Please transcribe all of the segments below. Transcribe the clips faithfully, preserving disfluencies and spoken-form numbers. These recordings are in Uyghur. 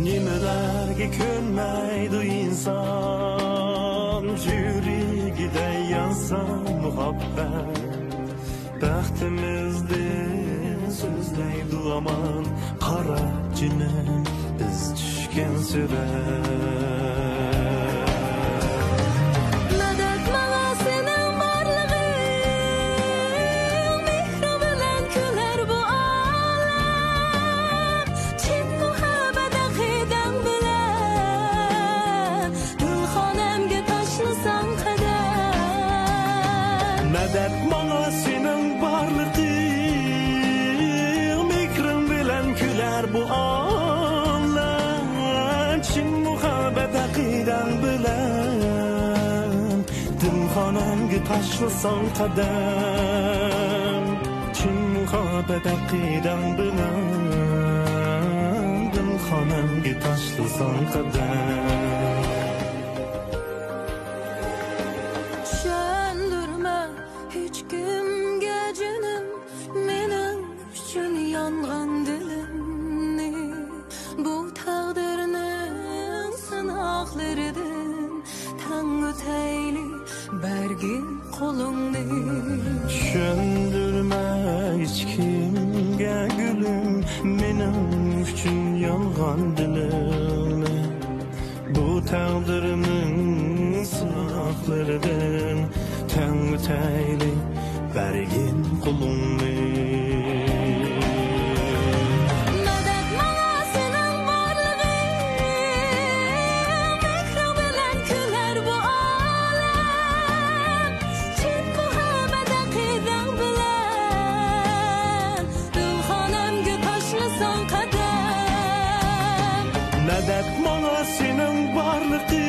نېمىلەرگە كۆنمەيدۇ ئىنسان، يۈرىكىدە يانسا مۇھەببەت. بەختىمىزنى سۆزلەيدۇ ھامان، قارا جېنىم، بىز چۈشكەن سۈرەت. مەدەت ماڭا سېنىڭ بارلىقىڭ، مېھرىڭ بىلەن كۈلەر بۇ ئالەم. چىن مۇھەببەت ئەقىدەڭ بىلەن، دىلخانەمگە تاشلىساڭ قەدەم. مەدەت ماڭا سېنىڭ بارلىقىڭ، مېھرىڭ بىلەن كۈلەر بۇ ئالەم. چىن مۇھەببەت ئەقىدەڭ بىلەن، دىلخانەمگە تاشلىساڭ قەدەم. چىن مۇھەببەت ئەقىدەڭ بىلەن، دىلخانەمگە تاشلىساڭ قەدەم. چۈشەندۈرمە ھېچكىمگە جېنىم، مېنىڭ ئۈچۈن يانغان دىلىمنى، بۇ تەقدىرنىڭ سىناقلىرىدىن تەڭ ئۆتەيلى، بەرگىن قولۇڭنى. چۈشەندۈرمە ھېچكىمگە گۈلۈم، مېنىڭ ئۈچۈن يانغان دىلىمنى. بۇ تەقدىرنىڭ سىناقلىرىدىن تەڭ ئۆتەيلى، بەرگىن قولۇڭنى. مەدەت ماڭا سېنىڭ بارلىقىڭ، مېھرىڭ بىلەن كۈلەر بۇ ئالەم. چىن مۇھەببەت ئەقىدەڭ بىلەن، دىلخانەمگە تاشلىساڭ قەدەم. مەدەت ماڭا سېنىڭ بارلىقىڭ،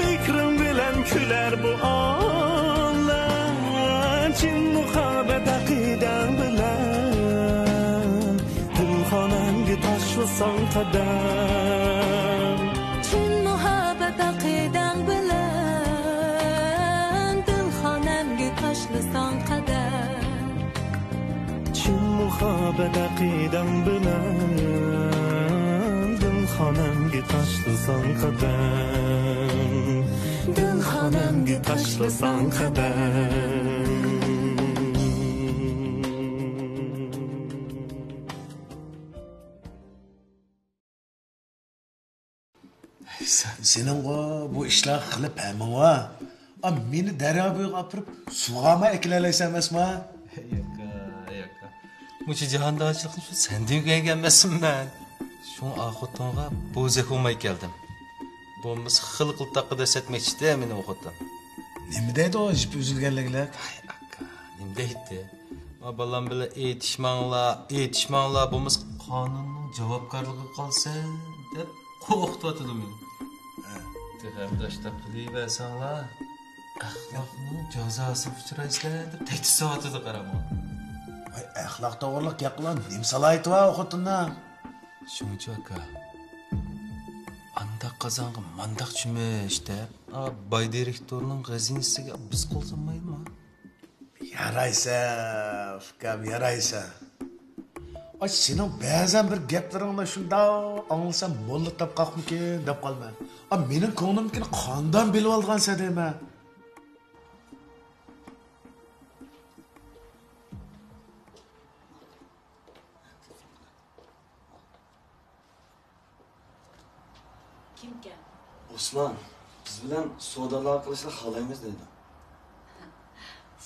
مېھرىڭ بىلەن كۈلەر بۇ ئالەم. چىن مۇھەببەت ئەقىدەڭ بىلەن، دىلخانەمگە تاشلىساڭ قەدەم. چىن مۇھەببەت ئەقىدەڭ بىلەن، دىلخانەمگە تاشلىساڭ قەدەم. چىن مۇھەببەت ئەقىدەڭ بىلەن، دىلخانەمگە تاشلىساڭ قەدەم. دىلخانەمگە تاشلىساڭ قەدەم. سەن، سېنىڭغۇ بۇ ئىشلار خېلى پەمىڭ ۋا. ئا، مېنى دەريا بويىغا ئاپىرىپ سۇغارمۇ ئەكېلەلەيسەن ئەمەسمۇ؟ ياكا، ياكا. مۇشۇ جاھاندارچىلىقنى شۇ سەندىن ئۆگەنگەن ئەمەسمەن مەن. شۇڭا ئا خوتۇنغا بوزەك بولماي كەلدىم. بولمىسا خېلى قىلتاققا دەسسەتمەكچىدى مېنى ئۇ خوتۇن. نېمە دەيدۇ ئۇ يىپى ئۈزۈلگەنلىكلەر؟ ھەي ئاكا، نېمە دەيدۇ؟ ما بالام بىلەن ئېيتىشماڭلار، ئېيتىشماڭلار، بولمىسا قانۇننىڭ جاۋابكارلىقىغا قالىسەن دەپ قورقۇتۇۋاتىدۇ مېنى. ھە. تېخى ئەمدى ئاشتاق قىلىۋەرسەڭلار، ئەخلاقنىڭ جازاسىغا ئۇچرايسىلەر دەپ تەھدىت سېلىۋاتىدۇ قاراڭلار. ۋاي، ئەخلاق توغرىلىق گەپ قىلغان نېمە سالاھىيىتى بار ئۇ خوتۇننىڭ؟ شۇڭچۇ ئاكا، ئانداق قازانغا مانداق چۆمۈچ دەپ، ئا، باي دىرېكتورنىڭ غەزىنىسىگە بىز قول سالمايلىما؟ يارايسەن، ئۇكام، يارايسەن. ئاي، سېنىڭ بەزەن بىر گەپلىرىڭنى شۇنداق ئاڭلىسام، موللا تاپقاقمىكىن دەپ قالىمەن. ئا، مېنىڭ كۆڭلۈمدىكىنى قانداق بىلىۋالغانسەن دەيمەن. كىمكەن؟ ئوسمان، بىز بىلەن سودا ئالاقە قىلىشنى خالايمىز دەيدۇ.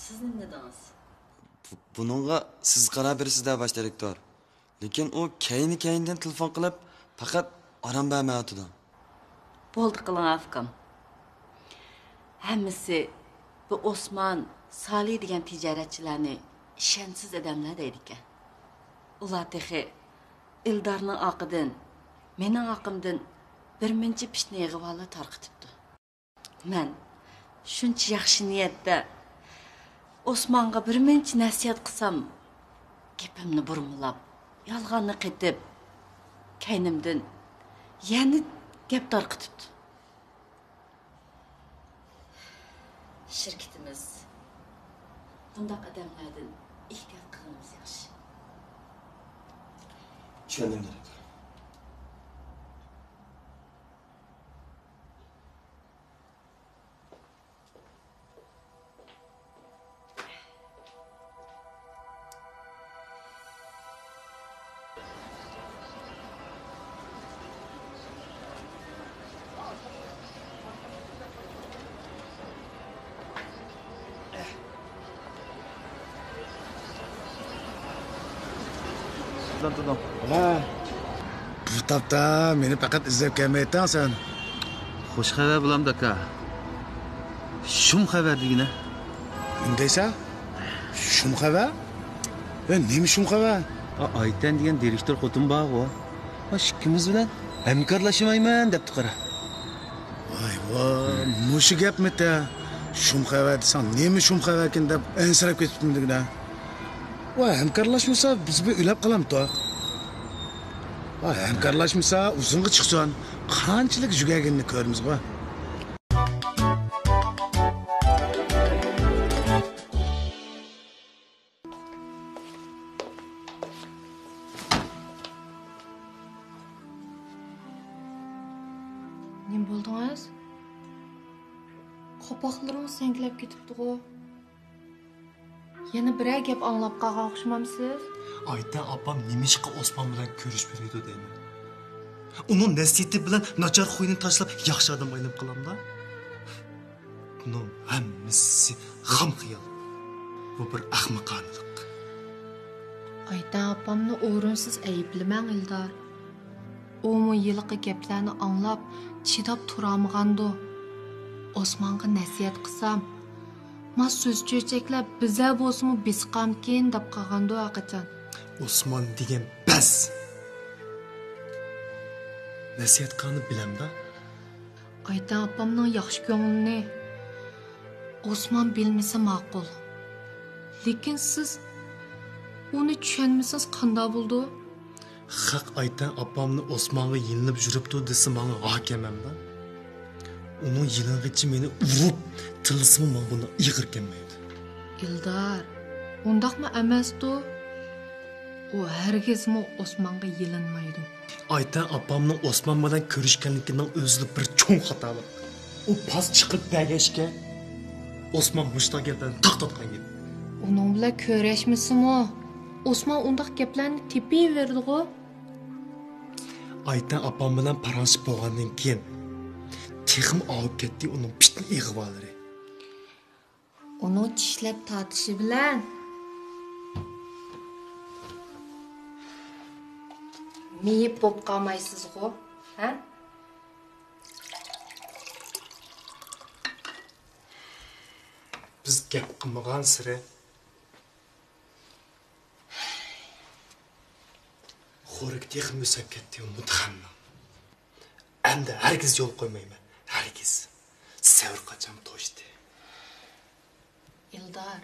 سىز نېمە دېدىڭىز؟ بۇ-، بۇنىڭغا سىز قاراپ بېرىسىز-دە، باش دىرېكتور. لېكىن ئۇ كەينى-كەينىدىن تېلېفون قىلىپ، پەقەت ئارام بەرمەيۋاتىدۇ. بولدى قىلىڭ، ئۇكام. ھەممىسى بۇ ئوسمان، سالى دېگەن تىجارەتچىلەرنى ئىشەنچسىز ئادەملەر دەيدىكەن. ئۇلار تېخى ئېلدارنىڭ ئاقىدىن، مېنىڭ ئاقىمدىن بىر مۇنچە پىتنە ئىغۋالار تارقىتىپتۇ. مەن شۇنچە ياخشى نىيەتتە ئوسمانغا بىر مۇنچە نەسىھەت قىلسام، گېپىمنى بۇرمىلاپ، يالغاننى قېتىپ، كەينىمدىن يەنە گەپ تارقىتىپتۇ. شىركىتىمىز بۇنداق ئادەملەردىن ئېھتىيات قىلغىنىمىز ياخشى. چۈشەندىم، دىرېكتور. بۇ تاپتا مېنى پەقەت ئىزدەپ كەلمەيتتىڭ سەن. خوش خەۋەر بولامدۇ، ئاكا؟ شۇم خەۋەر دېگىنە. نېمە دەيسەن؟ شۇم خەۋەر؟ ئە، نېمە شۇم خەۋەر؟ ئا، ئايتەن دېگەن دىرېكتور خوتۇن بارغۇ. ئا، ئىككىمىز بىلەن ھەمكارلاشمايمەن دەپتۇ، قارا. ۋاي، ۋاي، مۇشۇ گەپمىتە؟ شۇم خەۋەر دېسەڭ، نېمە شۇم خەۋەركىن دەپ ئەنسىرەپ كېتىپتىمدىگىنە. ۋاي، ھەمكارلاشمىسا، بىز بىر ئۆلەپ قالامتۇق. ۋاي، ھەمكارلاشمىسا، ئۇزۇنغا چىقسۇن. قانچىلىك يۈگەرگىنىنى كۆرىمىزغۇ. نېمە بولدىڭىز؟ قاپاقلىرىڭىز سەڭگىلەپ كېتىپتىغۇ. يەنە بىرەر گەپ ئاڭلاپ قالغان ئوخشىمامسىز؟ ئايتەن ئاپام نېمىشقا ئوسمان بىلەن كۆرۈشۈپ يۈرىدۇ دەيمەن. ئۇنىڭ نەسىھىتى بىلەن ناچار خۇيىنى تاشلاپ ياخشى ئادەم ئايلىنىپ قالامدا؟ بۇنىڭ ھەممىسى خام خىيال. بۇ بىر ئەخمىقانىلىق. ئايتەن ئاپامنى ئورۇنسىز ئەيىبلىمەڭ، ئىلدار. ئۇمۇ ھېلىقى گەپلەرنى ئاڭلاپ، چىداپ تۇرالمىغاندۇ. ئوسمانغا نەسىھەت قىلسام، ما سۆز چۆچەكلەپ بىزەر بولسىمۇ بېسىقامكىن دەپ قالغاندۇ ھەرقاچان. ئوسمان دېگەن بەس! نەسىھەت قىلغاننى بىلەمدا؟ ئايتەن ئاپامنىڭ ياخشى كۆڭلىنى ئوسمان بىلمىسە ماقۇل. لېكىن سىز ئۇنى چۈشەنمىسىڭىز قانداق بولىدۇ؟ خەق ئايتەن ئاپامنى ئوسمانغا يېلىنىپ يۈرۈپتۇ دېسە ماڭا ھاكەم ئەمدا. ئۇنىڭ يېلىنغىچە مېنى ئۇرۇپ تىللىسىمۇ ماڭا بۇنداق ئېغىر كەلمەيدۇ. ئىلدار، ئۇنداقمۇ ئەمەستۇ. ئۇ ھەرگىزمۇ ئوسمانغا يېلىنمايدۇ. ئايتەن ئاپامنىڭ ئوسمان بىلەن كۆرۈشكەنلىكىنىڭ ئۆزىلا بىر چوڭ خاتالىق. ئۇ پاس چىقىپ بەرگەچكە، ئوسمان مۇشۇنداق گەپلەرنى تاقتاتقان گەپ. ئۇنىڭ بىلەن كۆرۈشمىسىمۇ، ئوسمان ئۇنداق گەپلەرنى تېپىۋېرىدىغۇ. ئايتەن ئاپام بىلەن پاراڭلىشىپ بولغاندىن كېيىن، تېخىمۇ ئاۋۇپ كەتتى ئۇنىڭ پىتنە ئىغۋالىرى. ئۇنىڭ چىشلەپ تارتىشى بىلەن مېيىپ بولۇپ قالمايسىزغۇ، ھە؟ بىز گەپ قىلمىغانسېرى خورىكى تېخىمۇ ئۆسۈپ كەتتى ئۇ مۇتخەمنىڭ. ئەمدى ھەرگىز يول قويمايمەن، ھەرگىز. سەۋر قاچام توشتى. ئىلدار،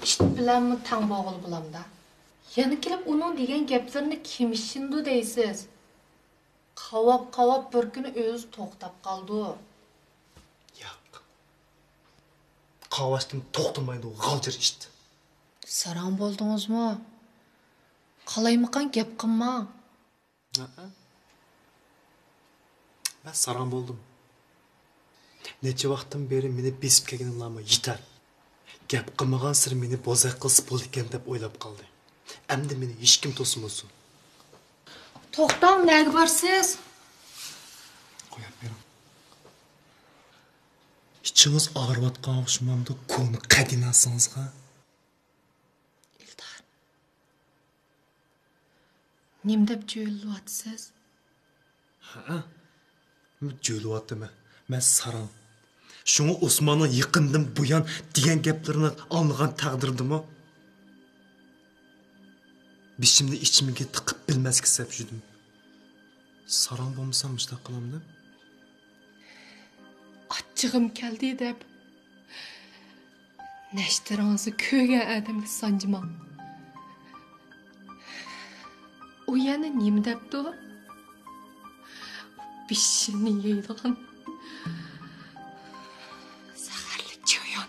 ئىت بىلەنمۇ تەڭ بولغىلى بولامدا؟ يەنە كېلىپ ئۇنىڭ دېگەن گەپلىرىنى كىم ئىشىنىدۇ دەيسىز؟ قاۋاپ-قاۋاپ بىر كۈنى ئۆزى توختاپ قالىدۇ. ياق. قاۋاشتىن توختىمايدۇ، غالجىر ئىت. ساراڭ بولدىڭىزمۇ؟ قالايمىقان گەپ قىلماڭ. ھەئە. مەن ساراڭ بولدۇم. نەچچە ۋاقىتتىن بېرى مېنى بېسىپ كەلگىنىڭلارمۇ يېتەر. گەپ قىلمىغانسېرى مېنى بوزەك قىلسا بولىدىكەن دەپ ئويلاپ قالدى. ئەمدى مېنى ھېچكىم توسمىسۇن. توختاڭ، نەگە بارسىز؟ قويۇپ بېرىڭ. ئىچىڭىز ئاغرىۋاتقان ئوخشىمامدۇ كونا قەدىناسىڭىزغا؟ ئىلدار. نېمە دەپ جۆيلۈۋاتىسىز؟ ھە؟ جۆيلۈۋاتىمەن. مەن ساراڭ. شۇڭا ئوسماننىڭ يېقىندىن بۇيان دېگەن گەپلىرىنى ئاڭلىغان تەقدىردىمۇ بېشىمنى ئىچىمگە تىقىپ بىلمەسكە سەپ يۈردۈم. ساراڭ بولمىسام مۇشۇنداق قىلامدىم؟ ئاچچىقىم كەلدى دەپ نەشتىرىڭىزنى كۆرگەن ئادەمگە سانجىماڭ. ئۇ يەنە نېمە دەپتۇ؟ بېشىنى يەيدىغان زەھەرلىك چىۋيون.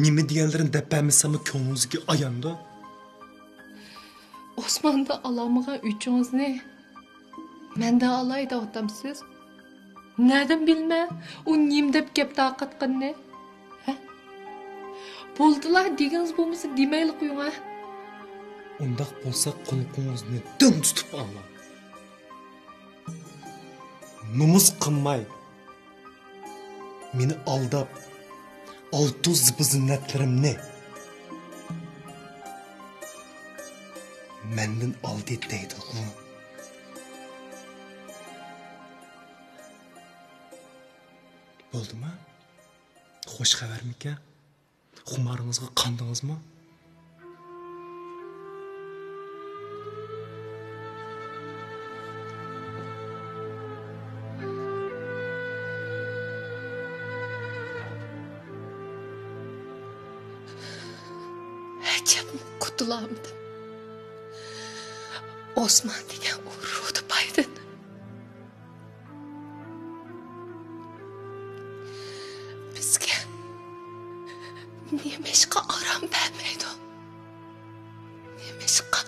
نېمە دېگەنلىرىنى دەپ بەرمىسەممۇ كۆڭلىڭىزدىكى ئاياندۇ. ئۇ ئوسماندا ئالالمىغان ئۆچىڭىزنى مەندە ئالاي دەۋاتامسىز؟ نەدىن بىلىمەن ئۇ نېمە دەپ گەپ تارقاتقىنىنى؟ ھە؟ بولدىلا، دېگىنىڭىز بولمىسا دېمەيلا قويۇڭ، ھە؟ ئۇنداق بولسا قۇلىقىڭىزنى دىڭ تۇتۇپ ئاڭلاڭ. نومۇس قىلماي، مېنى ئالداپ، ئالتۇن زىبۇ زىننەتلىرىمنى مەندىن ئالدى دەيدىغۇ. بولدىما؟ خوش خەۋەرمىكەن؟ خۇمارىڭىزغا قاندىڭىزمۇ؟ ئەجەبمۇ قۇتۇلالمىدىم. ئوسمان دېگەن ئۇ رۇدىپايدىن بىزگە نېمىشقا ئارام بەرمەيدۇ؟ نېمىشقا؟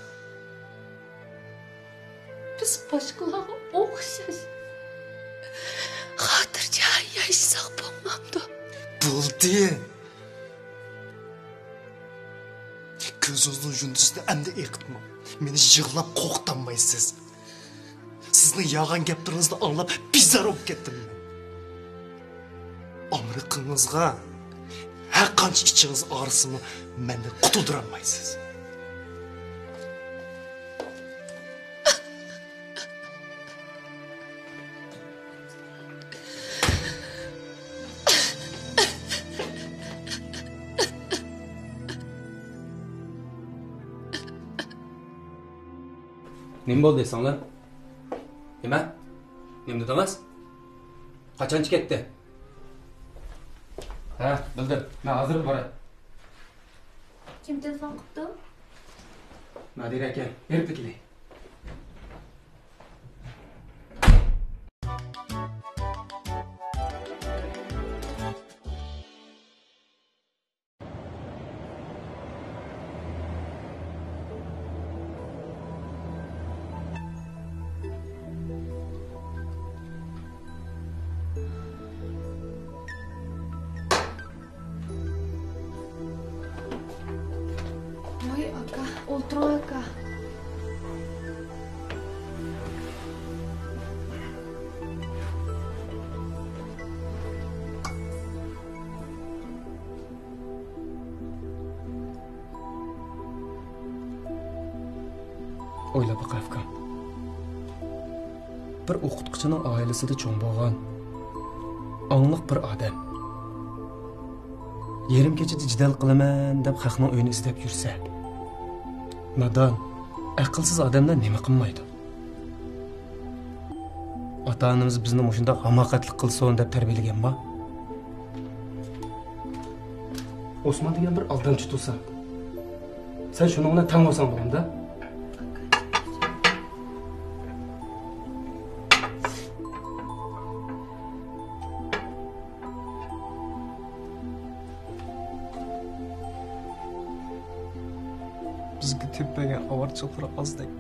بىز باشقىلارغا ئوخشاش خاتىرجەم ياشىساق بولمامدۇ؟ بولدى! كۆزىڭىزنىڭ يۇلتۇزىنى ئەمدى ئېقىتماڭ. مېنى يىغلاپ قورقۇتالمايسىز. سىزنىڭ يالغان گەپلىرىڭىزنى ئاڭلاپ بىزار بولۇپ كەتتىم مەن. ئامرىقىڭىزغا ھەر قانچە ئىچىڭىز ئاغرىسىمۇ، مەندىن قۇتۇلدۇرالمايسىز. نېمە بولدى، سىڭلىم؟ نېمە؟ نېمە دېدىڭىز؟ قاچانچە كەتتى؟ ھە، بىلدىم. مەن ھازىرلا باراي. كىم تېلېفون قىپتۇ؟ نادىرە ئاكا، بېرىپلا كېلەي. ۋاي ئاكا، ئولتۇرۇڭ ئاكا. ئويلاپ باقاي ئۇكام. بىر ئوقۇتقۇچىنىڭ ئائىلىسىدە چوڭ بولغان ئاڭلىق بىر ئادەم يېرىم كېچىدە جېدەل قىلىمەن دەپ خەقنىڭ ئۆيىنى ئىزدەپ يۈرسە، نادان، ئەقىلسىز ئادەملەر نېمە قىلمايدۇ؟ ئاتا-ئانىمىز بىزنى مۇشۇنداق ھاماقەتلىك قىلسۇن دەپ تەربىيەلىگەنما؟ ئوسمان دېگەن بىر ئالدامچى تۇرسا، سەن شۇنىڭ بىلەن تەڭ بولساڭ بولامدا؟ بىزگە تېپىپ بەرگەن ئاۋارىچىلىقلىرى ئازدەك.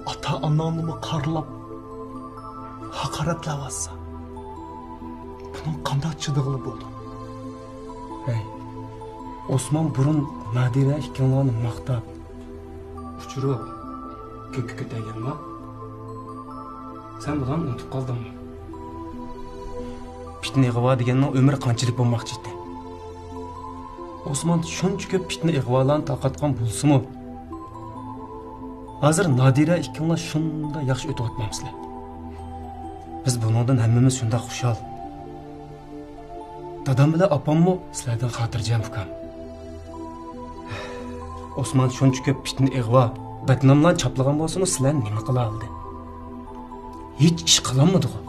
ئاتا-ئاناڭنىمۇ قارىلاپ، ھاقارەتلەۋاتسا، بۇنىڭ قانداق چىدىغىلى بولىدۇ؟ ھەي، ئوسمان بۇرۇن نادىرە ئىككىڭلارنى ماختاپ، ئۇچۇرۇپ، كۆككە كۆتەرگەنما؟ سەن بۇلارنى ئۇنتۇپ قالدىڭمۇ؟ پىتنە ئىغۋا دېگەننىڭ ئۆمرى قانچىلىك بولماقچى ئىدى؟ ئوسمان شۇنچە كۆپ پىتنە ئىغۋالارنى تارقاتقان بولسىمۇ، ھازىر نادىرە ئىككىڭلار شۇنداق ياخشى ئۆتۈۋاتمامسىلەر؟ بىز بۇنىڭدىن ھەممىمىز شۇنداق خۇشال. دادام بىلەن ئاپاممۇ سىلەردىن خاتىرجەم، ئۇكام. ئوسمان شۇنچە كۆپ پىتنە ئىغۋا، بەتناملارنى چاپلىغان بولسىمۇ، سىلەرنى نېمە قىلالىدى؟ ھېچ ئىش قىلالمىدىغۇ؟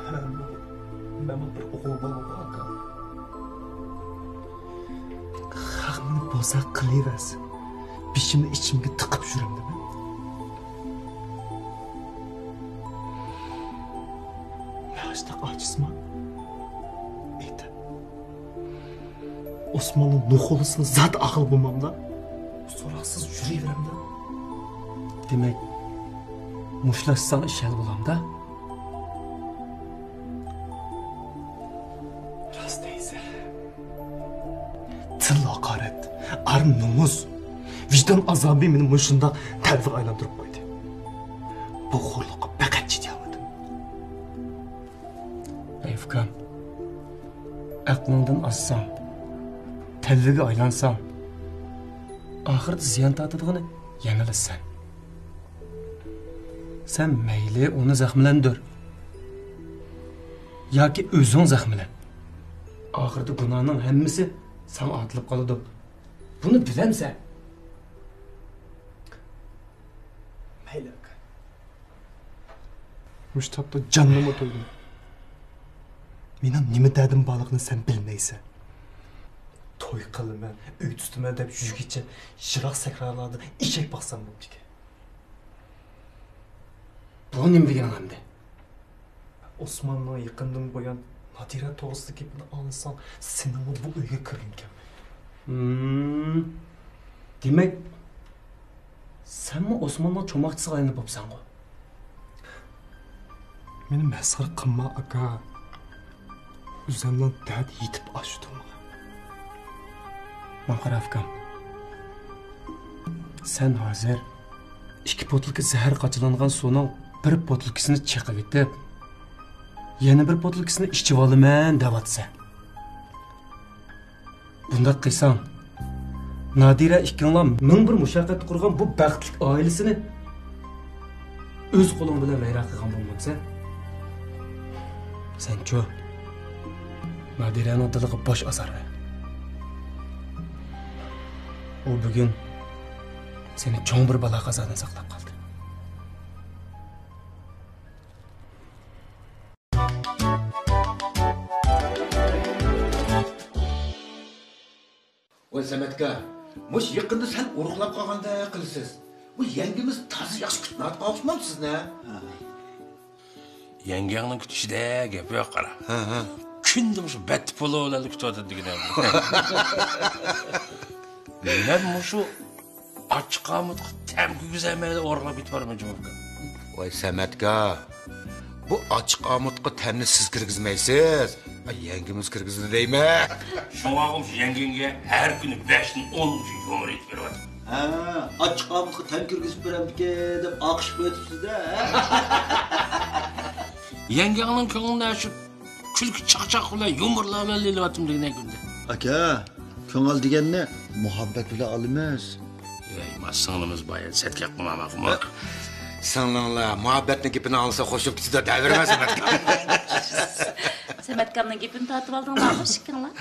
مەنمۇ، مەنمۇ بىر ئوغۇل بالىغۇ، ئاكا. بولسا قىلىۋەرسە، بېشىمنى ئىچىمگە تىقىپ يۈرەمدىمەن. مەن ئاشتاق ئاچىسىمان ئېيتىپ، ئوسماننىڭ نوخۇلىسىنى زادى ئاغىلى بولمامدا، سوراقسىز يۈرۈۋېرەمدە. دېمەك، مۇشۇلاشساڭ ئىش ھەل بولامدا. راست دەيسەن. تىل ھاقارەت، ئار نومۇس، ۋىجدان ئازابى مېنى مۇشۇنداق تەلۋىگە ئايلاندۇرۇپ قويدى. بۇ خورلۇققا پەقەت چىدىيالمىدىم. ئەي ئۇكام، ئەقلىڭدىن ئازساڭ، تەلۋىگە ئايلانساڭ، ئاخىرىدا زىيان تارتىدىغىنى يەنىلا سەن. سەن مەيلى ئۇنى زەخىملەندۈر ياكى ئۆزۈڭ زەخىملەن، ئاخىرىدا گۇناھنىڭ ھەممىسى ساڭا ئارتىلىپ قالىدۇ. بۇنى بىلەمسەن؟ مەيلى، ئاكا. مۇشۇ تاپتا جاننىمۇ تويدۇم. مېنىڭ نېمە دەردىم بارلىقىنى سەن بىلمەيسەن. توي قىلىمەن، ئۆي تۇتىمەن دەپ يۈرگىچە يىراق سەھرالاردىن ئېشەك باقسام بوپتىكەن. بۇ نېمە دېگىنىڭ ئەمدى؟ ئوسماننىڭ يېقىندىن بۇيان نادىرە توغرىسىدا گېپىنى ئاڭلىساڭ، سېنىڭمۇ بۇ ئۆيگە كىرگۈڭ كەلمەيدۇ. ھىم. دېمەك، سەنمۇ ئوسماننىڭ چوماقچىسىغا ئايلىنىپ بوپسەنغۇ؟ مېنى مەسخىرە قىلما، ئاكا. ئۆزۈمنىڭ دەردى يېتىپ ئاشىدۇ ماڭا. ماڭا قارا، ئۇكام. سەن ھازىر ئىككى بوتۇلكا زەھەر قاچىلانغان سۇنىڭ بىر بوتۇلكىسىنى چېقىۋېتىپ، يەنە بىر بوتۇلكىسىنى ئىچىۋالىمەن دەۋاتىسەن. بۇنداق قىلساڭ، نادىرە ئىككىڭلار مىڭ بىر مۇشەققەتتە قۇرغان بۇ بەختلىك ئائىلىسىنى ئۆز قولۇڭ بىلەن ۋەيران قىلغان بولمامسەن؟ سەنچۇ، نادىرەنىڭ دىلىغا بوش ئازار بەر. ئۇ بۈگۈن سېنى چوڭ بىر بالا-قازادىن ساقلاپ قالدى. ۋاي سەمەتكا، مۇشۇ يېقىندا سەل ئورۇقلاپ قالغاندەك قىلىسىز. بۇ يەڭگىمىز تازا ياخشى كۈتمەيۋاتقان ئوخشىمامسىز نە؟ يەڭگەڭنىڭ كۈتۈشىدە گەپ يوق، قارا. ھە، ھە. كۈندە مۇشۇ بەتتە پولۇ بىلەن كۈتۈۋاتىدۇ دېگىنە. مەن مۇشۇ ئاچچىق ئامۇتقا تەم كىرگۈزەلمەيلا ئورۇقلاپ كېتىپ بارىمەن جۇمۇ. ۋاي سەمەتكا، بۇ ئاچچىق ئامۇتقا تەمنى سىز كىرگۈزمەيسىز، ئا، يەڭگىمىز كىرگۈزىدۇ دەيمەن. شۇڭا مۇشۇ يەڭگەڭگە ھەر كۈنى بەشتىن ئون مۇشۇ يۇمۇر ئېيتىپ بېرىۋاتىمەن. ھە، ئاچچىق ئامۇتقا تەم كىرگۈزۈپ بېرەمدىكىن دەپ ئاقىشىپ قويۇۋېتىپسىز-دە، ھە؟ يەڭگەڭنىڭ كۆڭلىدە شۇ كۈلكە چاقچاق بىلەن يۇمۇرلار بىلەن لېلىۋاتىمەن دېگىنە كۈندە. ئاكا، كۆڭۈل دېگەننى مۇھەببەت بىلەن ئالىمىز. ئەي، ما سىڭلىمىز بار ئەدى، سەتكەك قىلما ماقۇلمۇ؟ سىڭلىڭلار مۇھەببەتنىڭ گېپىنى ئاڭلىسا خوش بولۇپ كېتىدۇ دەۋەرمە سەمەتكا. سەمەتكامنىڭ گېپىنى تارتىۋالدىڭلارمۇ ئىككىڭلار؟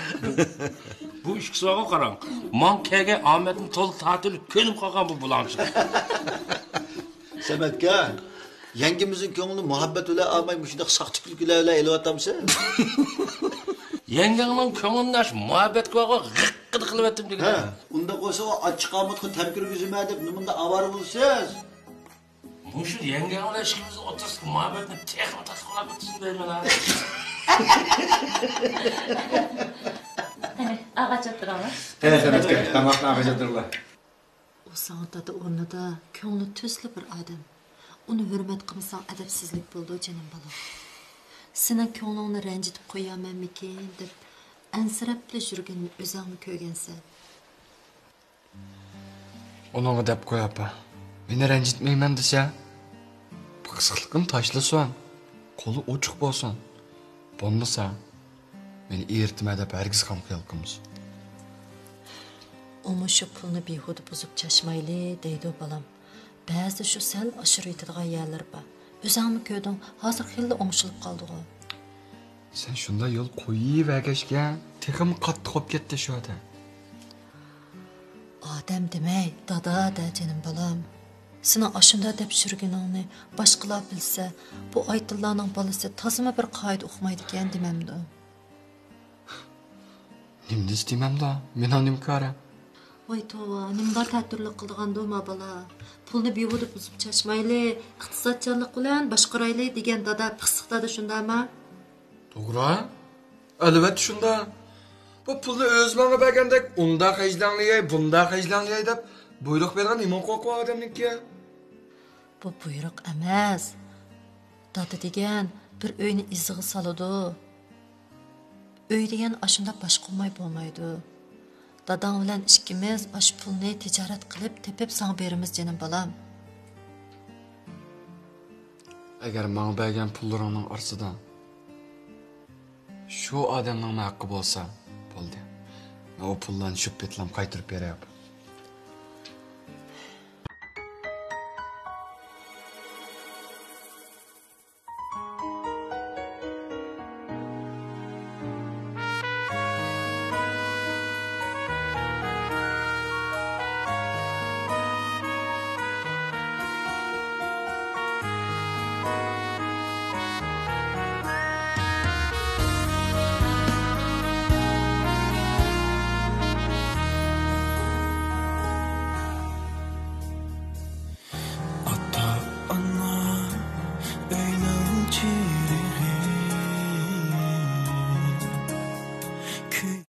بۇ ئىككىسىغا قاراڭ. ماڭا كەلگەن ئامەتنى تولا تارتىۋېلىپ كۆنۈپ قالغان بۇ بۇلاڭچى. سەمەتكا، يەڭگىمىزنىڭ كۆڭلىنى مۇھەببەت بىلەن ئالماي مۇشۇنداق ساختا كۈلكىلەر بىلەن ئېلىۋاتامسەن؟ يەڭگەڭنىڭ كۆڭلىنى ئاشۇ مۇھەببەتكە بارغان غىققىدە قىلىۋەتتىم دېگىنە. ھە، ئۇنداق بولسا ئۇ ئاچچىق ئامۇتقا تەم كىرگۈزىمەن دەپ نېمانداق ئاۋارە بولىسىز؟ مۇشۇ يەڭگەڭ بىلەن ئىككىمىزنىڭ ئوتتۇرىسىدىكى مۇھەببەتنى تېخىمۇ تاتلىقلاپ ئۆتسۇن دەيمەن ھە. قېنى، ئاغاچ ئولتۇرۇڭلار. ھە، سەمەتكە، تاماقنى ئاغاچ ئولتۇرۇڭلار. ئۇ ساڭا دادا ئورنىدا كۆڭلى تۈزلا بىر ئادەم. ئۇنى ھۆرمەت قىلمىساڭ ئەدەپسىزلىك بولىدۇ، جېنىم بالام. سېنىڭ كۆڭلۈڭنى رەنجىتىپ قويامەنمىكىن دەپ ئەنسىرەپلا يۈرگىنىنى ئۆزۈڭمۇ كۆرگەنسەن. ئۇنىڭغا دەپ قوي، ئاپا. مېنى رەنجىتمەيمەن دېسە، پىخسىقلىقىنى تاشلىسۇن. قولى ئوچۇق بولسۇن. بولمىسا، مېنى ئېرىتىمەن دەپ ھەرگىز خام خىيال قىلمىسۇن. ئۇمۇ شۇ پۇلنى بىھۇدە بۇزۇپ چاچمايلى دەيدۇ، بالام. بەزىدە شۇ سەل ئاشۇرۇۋېتىدىغان يەرلىرى بار. ئۆزۈڭمۇ كۆردۈڭ، ھازىر خېلىلا ئوڭشىلىپ قالدىغۇ. سەن شۇنداق يول قويۇۋەرگەچكە، تېخىمۇ قاتتىق بولۇپ كەتتى شۇ ئادەم. ئادەم دېمەي، دادا دە، جېنىم بالام. سېنىڭ ئاشۇنداق دەپ يۈرگىنىڭنى باشقىلار بىلسە، بۇ ئايتىللارنىڭ بالىسى تازىمۇ بىر قائىدە ئۇقمايدىكەن دېمەمدۇ؟ نېمە دېسە دېمەمدۇ؟ مېنىڭ نېمە كارىم؟ ۋاي توۋا، نېمىلا تەتۈرلۈك قىلىدىغاندۇ ما بالا. پۇلنى بىھۇدە بۇزۇپ چاچمايلى، ئىقتىسادچانلىق بىلەن باشقۇرايلى دېگەن دادا پىخسىق دادا شۇنداما؟ توغرا. ئەلۋەتتە شۇنداق. بۇ پۇلنى ئۆزى ماڭا بەرگەندەك ئۇنداق خەجلەڭلىيەي، بۇنداق خەجلەڭلىيەي دەپ بۇيرۇق بەرگەن نېمە ھوقۇقى بار ئادەمنىڭكى؟ بۇ بۇيرۇق ئەمەس. دادا دېگەن بىر ئۆينى ئىزىغا سالىدۇ. ئۆي دېگەن ئاشۇنداق باشقۇرماي بولمايدۇ. داداڭ بىلەن ئىككىمىز ئاشۇ پۇلنى تىجارەت قىلىپ تېپىپ ساڭا بېرىمىز جېنىم بالام. ئەگەر ماڭا بەرگەن پۇللىرىڭنىڭ ئارىسىدا شۇ ئادەمنىڭمۇ ھەققى بولسا، بولدى. مەن ئۇ پۇللارنى شۇ پېتىلام قايتۇرۇپ بېرەي، ئاپا.